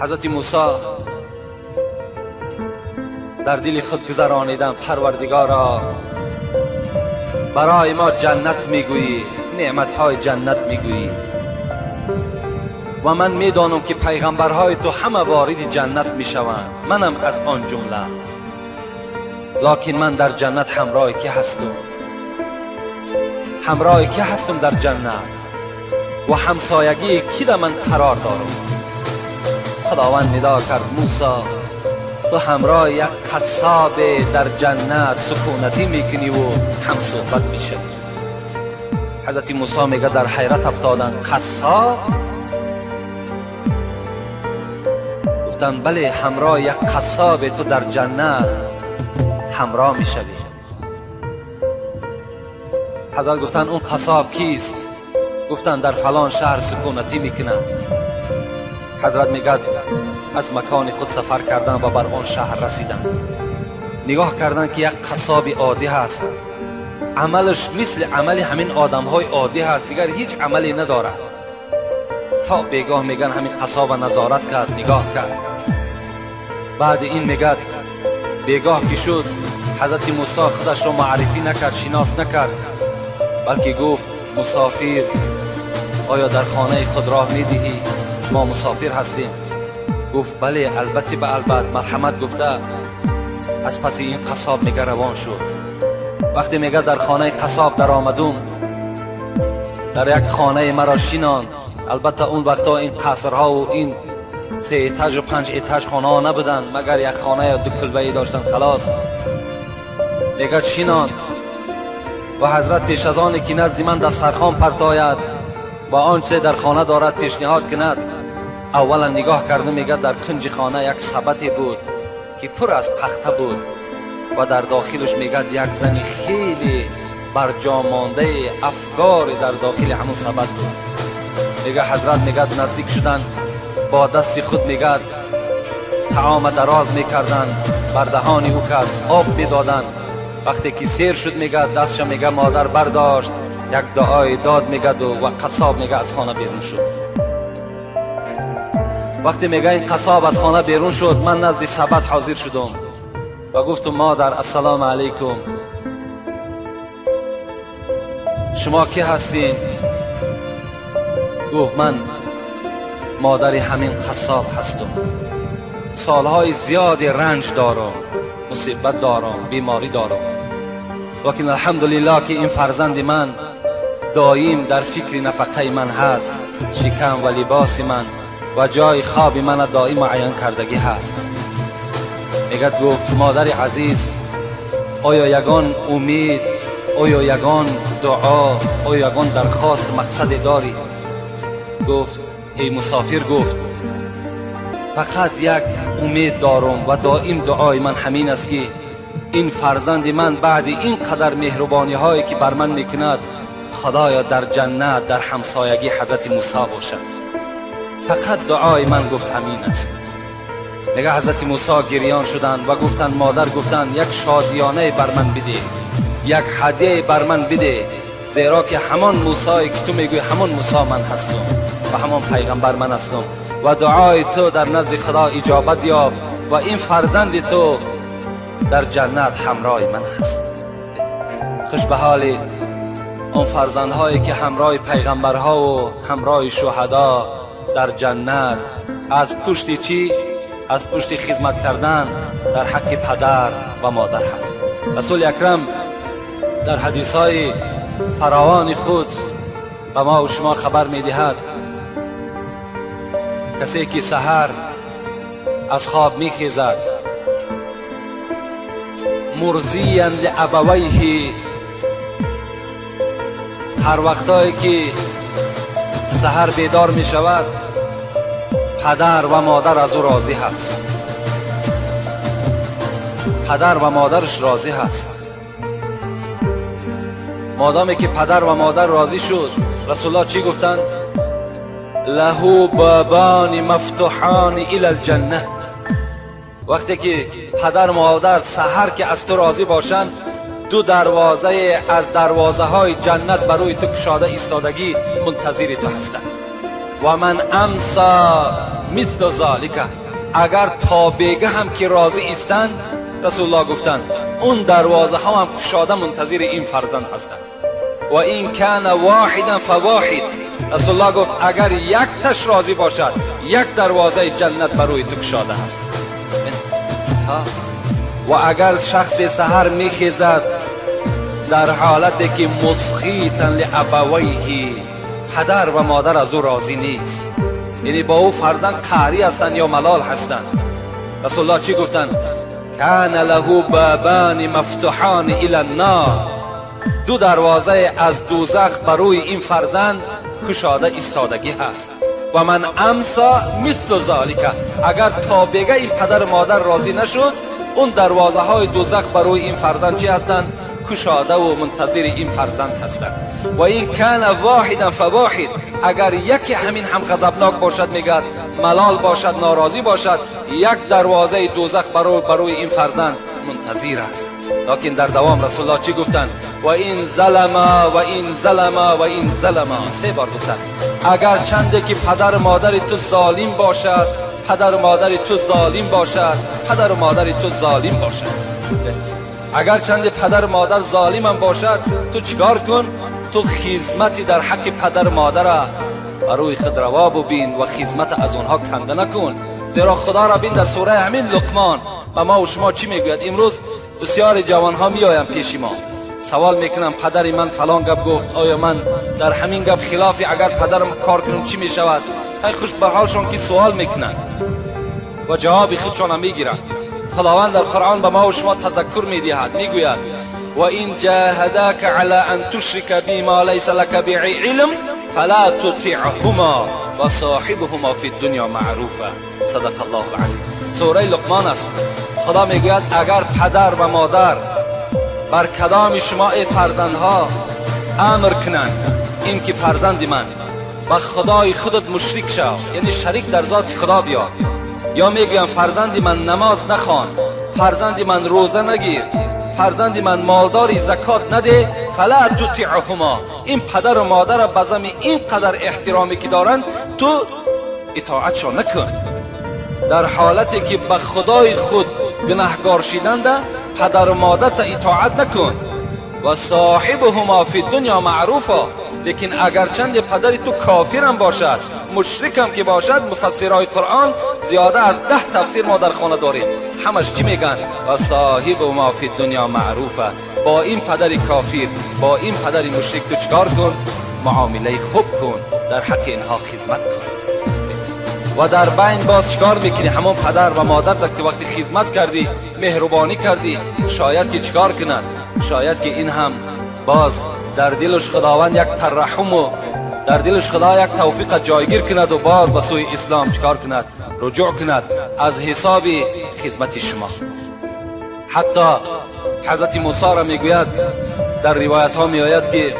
Ҳазрати Мусо дар дили худ гузарониданд: Парвардигоро, барои мо ҷаннат мегӯӣ, неъматҳои ҷаннат мегӯӣ ва ман медонам ки пайғамбарҳои ту ҳама вориди ҷаннат мешаванд, манам аз он ҷумла, локин ман дар ҷаннат ҳамроҳи кӣ ҳастам? Ҳамроҳи кӣ ҳастам дар ҷаннат ва ҳамсоягии кӣ дар ман қарор дорам? Худованд нидо кард: Мусо, ту ҳамроҳи як қассоб дар ҷаннат сукунатӣ мекунӣ ва ҳамсуҳбат мешавӣ. Ҳазрати Мусо мегӯяд дар ҳайрат афтоданд. Қассоб? Гуфтанд бале, ҳамроҳи як қассоб ту дар ҷаннат ҳамроҳ мешавӣ. Ҳазрат гуфтанд он қассоб кист? Гуфтанд дар фалон шаҳр сукунатӣ мекунад. Ҳазрат мегӯяд аз макони худ сафар кардам ва бар он шаҳр расидам. Нигоҳ карданд ки як қассоби оддӣ ҳаст, амалаш мисли амали ҳамин одамҳои оддӣ ҳаст, дигар ҳеҷ амале надорад. То бегоҳ мегӯянд ҳамин қассоба назорат кард, нигоҳ кард. Баъди ин мегӯяд бегоҳ ки шуд, ҳазрати Мусо худашро муаррифӣ накард, шинос накард, балки гуфт: мусофир, оё дар хонаи худ роҳ медиҳӣ? Мо мусофир ҳастем. Гуфт бале, албатта ба албат, марҳамат гуфта аз паси ин қассоб мега равон шуд. Вақте мега дар хонаи қассоб даромадум, дар як хонаи маро шинонд. Албатта он вақтҳо ин қасрҳову ин се этажу панҷ этаж хонаҳо набуданд, магар як хона ё ду кулбае доштанд, халос. Мегӯяд шинонд ва ҳазрат пеш аз оне ки назди ман дастархон партояд ва он чизе дар хона дорад пешниҳод кунад, аввалан нигоҳ карда мегӯяд дар кунҷи хона як сабате буд ки пур аз пахта буд ва дар дохилаш мегӯяд як зани хеле барҷомондаи афгоре дар дохили ҳамон сабат буд. Мегӯяд ҳазрат мегӯяд наздик шуданд, бо дасти худ мегӯяд таома дароз мекарданд, бар даҳони ӯ кас об медоданд. Вақте ки сер шуд мегӯяд дастша мегӯяд модар бардошт, як дуои дод мегӯяду ва қассоб мегӯяд аз хона берун шуд. Вақте мегӯяд ин қассоб аз хона берун шуд, ман назди сабат ҳозир шудум ва гуфтум: модар, ассалому алайкум, шумо кӣ ҳастин? Гуфт ман модари ҳамин қассоб ҳастум, солҳои зиёди ранҷ дорам, мусибат дорам, беморӣ дорам, лекин алҳамдулиллоҳ ки ин фарзанди ман доим дар фикри нафақаи ман ҳаст, шикам ва либоси ман ва ҷои хоби мана доим муайян кардагӣ ҳаст. Мегӯяд гуфт модари азиз, оё ягон умед, оё ягон дуо, оё ягон дархост мақсаде дорӣ? Гуфт эй мусофир, гуфт фақат як умед дорам ва доим дуои ман ҳамин аст ки ин фарзанди ман баъди ин қадар меҳрубониҳое ки бар ман мекунад, худоё дар ҷаннат дар ҳамсоягии ҳазрати Мусо бошад. Фақат дуои ман гуфт ҳамин аст. Мега ҳазрати Мусо гирён шуданд ва гуфтанд модар, гуфтанд як шодиёнае бар ман бидеҳ, як ҳадияе бар ман бидеҳ, зеро ки ҳамон Мусое ки ту мегӯӣ ҳамон Мусо ман ҳастам ва ҳамон пайғамбар ман ҳастам ва дуои ту дар назди Худо иҷобат ёфт ва ин фарзанди ту дар ҷаннат ҳамроҳи ман ҳаст. Хуш ба ҳоли он фарзандҳое ки ҳамроҳи пайғамбарҳову ҳамроҳи шуҳадо дар ҷаннат аз пушти чӣ? Аз пушти хизмат кардан дар ҳаққи падар ва модар ҳаст. Расули акрам дар ҳадисҳои фаровони худ ба мо ва шумо хабар медиҳад: касе ки саҳар аз хоб мехезад, мурзиян лиабавайҳи, ҳар вақтое ки саҳар бедор мешавад, падар ва модар аз ӯ розӣ ҳаст, падар ва модараш розӣ ҳаст. Модоме ки падар ва модар розӣ шуд, расулуллоҳ чӣ гуфтанд? Лаҳу бобони мафтуҳони илал ҷанна. Вақте ки падар модар саҳар ки аз ту розӣ бошанд, ду дарвозае аз дарвозаҳои ҷаннат ба рӯи ту кушода истодагӣ мунтазири ту ҳастанд. Ва ман амса مثل ذلك. اگر تا بیگه هم که راضی ایستند، رسول الله گفتند اون دروازه ها هم کشاده منتظر این فرزند هستند. و این کان واحدا فواحد. رسول الله گفت اگر یک تش راضی باشد، یک دروازه جنت بر روی تو کشاده است. و اگر شخص سحر میخیزد در حالتی که مسخیطا لابویه، پدر و مادر از او راضی نیست، یعنی با او فرزند قهری هستند یا ملال هستند، رسول الله چی گفتند؟ کان له بابان مفتوحان الی النار. دو دروازه از دوزخ بر روی این فرزند کشاده ایستادگی هست. و من امسا مثل ذالک. اگر تا بگه این پدر مادر راضی نشد، اون دروازه های دوزخ بر روی این فرزند چی هستند؟ کشاده و منتظر این فرزند هستند. و این کان واحدا فواحد. اگر یکی همین هم غضبناک باشد، میگد ملال باشد، ناراضی باشد، یک دروازه دوزخ بر روی این فرزند منتظر است. لکن در دوام رسول الله چی گفتند؟ و این ظلما و این ظلما و این ظلما. سه بار گفتند اگر چنده که پدر مادر تو ظالم باشد، پدر مادر تو ظالم باشد، پدر مادر تو ظالم باشد، اگر چند پدر مادر ظالم هم باشد، تو چیکار کن؟ تو خدمتی در حق پدر مادر بروی خود روا ببین و خدمت از اونها کنده نکن. زیرا خدا را بین در سوره همین لقمان و ما و شما چی میگوید؟ امروز بسیار جوان ها میآیند پیش ما، سوال میکنم پدر من فلان گپ گفت، آیا من در همین گپ خلافی اگر پدرم کار کنم چی میشود؟ خیلی خوش به حالشون که سوال میکنن و جواب خودشان میگیرن. خداوند در قرآن به ما و شما تذکر میدهد، میگوید و این جاهداک علی ان تشرک بی ما لیس لک به علم فلا تطعهما و صاحبهما فی الدنیا معروفا. صدق الله العظیم. سوره لقمان است. خدا میگوید اگر پدر و مادر بر کدام شما ای فرزندها امر کنند این که فرزند من با خدای خودت مشرک شو، یعنی شریک در ذات خدا بیار، یا میگویم فرزند من نماز نخوان، فرزند من روزه نگیر، فرزند من مالداری زکات نده، فلا تطیعهما، این پدر و مادر به زمین اینقدر احترامی که دارن تو اطاعتشان نکن. در حالتی که به خدای خود گناهگار شدند پدر و مادر تا اطاعت نکن. و صاحبهما فی الدنیا معروفا. لیکن اگر چند پدری تو کافرم باشد، مشرکم که باشد، مفسرهای قرآن زیاده از 10 تفسیر ما در خانه داریم، همش چی میگن؟ و صاحب ما فی الدنیا معروفه. با این پدر کافر، با این پدر مشرک تو چکار کن؟ معامله خوب کن، در حق اینها خدمت کن. و در بین باز چکار میکنی؟ همون پدر و مادر که وقتی خدمت کردی، مهربانی کردی، شاید که چکار کند؟ شاید که این هم باز در دلش خداوند یک ترحم و در دلش خدا یک توفیق جایگیر کند و باز به سوی اسلام چکار کند؟ رجوع کند از حساب خدمت شما. حتی حضرت موسی را میگوید در روایت ها میآید که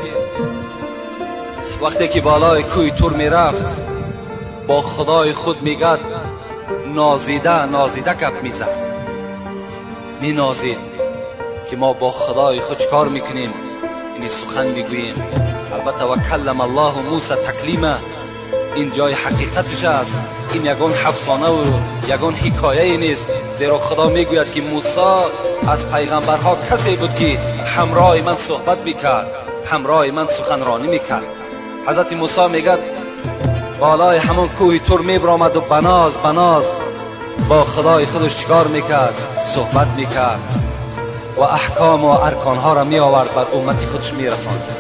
وقتی که بالای کوی تور میرفت با خدای خود میگد نازیده نازیده گپ میزد، مینازید که ما با خدای خود چکار میکنیم؟ یعنی سخن میگوییم. البته و کلم الله موسی تکلیما، این جای حقیقتش است، این یگان افسانه و یگان حکایه نیست. زیرا خدا میگوید که موسی از پیغمبرها کسی بود که همراه من صحبت میکرد، همراه من سخنرانی میکرد. حضرت موسی میگد بالای همون کوه تور میبرآمد و بناز بناز با خدای خودش چیکار میکرد؟ صحبت میکرد و احکام و ارکانها را می آورد بر امت خودش میرساند.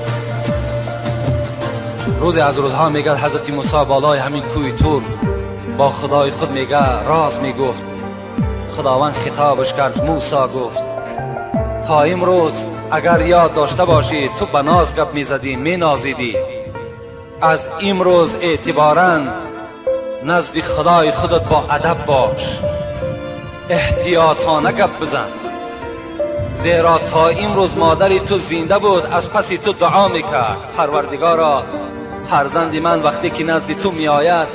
روزی از روزها میگه حضرت موسی بالای همین کوه تور با خدای خود میگه راز میگفت. خداوند خطابش کرد، موسی گفت تا امروز اگر یاد داشته باشی تو به ناز گپ میزدی، مینازیدی، از امروز اعتباراً نزد خدای خودت با ادب باش، احتیاطانه گپ بزن، زیرا تا امروز مادری تو زنده بود از پسی تو دعا میکرد، پروردگارا فرزند من وقتی که نزد تو میآید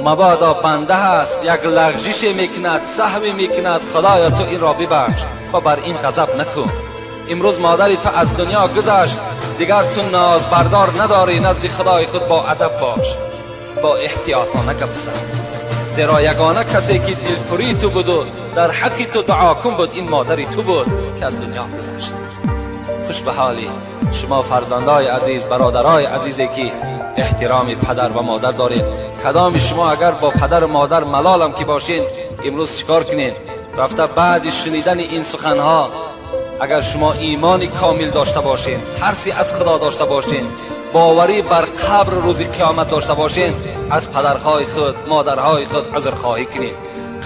مبادا بنده هست یک لغزش میکند، سهوی میکند، خدایا تو این را ببخش و بر این غضب نکن. امروز مادری تو از دنیا گذشت، دیگر تو ناز بردار نداری، نزد خدای خود با ادب باش، با احتیاطانه گپ بزن. Зеро ягона касе ки дилпурии ту буду дар ҳаққи ту дуокун буд, ин модари ту буд ки аз дунё гузашт. Хуш ба ҳоли шумо, фарзандои азиз, бародарои азизе ки эҳтироми падар ва модар доред. Кадоми шумо агар бо падару модар малолам ки бошед, имрӯз чикор кунед? Рафта баъди шунидани ин суханҳо, агар шумо имони комил дошта бошед, тарси аз Худо дошта бошед, боварӣ бар қабр, рӯзи қиёмат дошта бошед, аз падарҳои худ, модарҳои худ узрхоҳӣ кунед,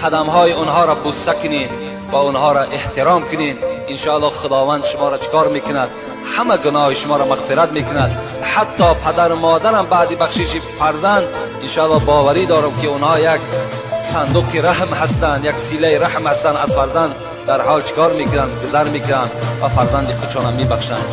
қадамҳои онҳоро бӯса кунед ва онҳоро эҳтиром кунед. Иншоаллоҳ, Худованд шуморо чикор мекунад? Ҳама гуноҳи шуморо мағфират мекунад. Ҳатто падару модарам баъди бахшиши фарзанд, иншоаллоҳ, боварӣ дорам ки онҳо як сандуқи раҳм ҳастанд, як силаи раҳм ҳастанд. Аз фарзанд дар ҳол чикор мекунанд? Гузар мекунанд ва фарзанди худшонам мебахшанд.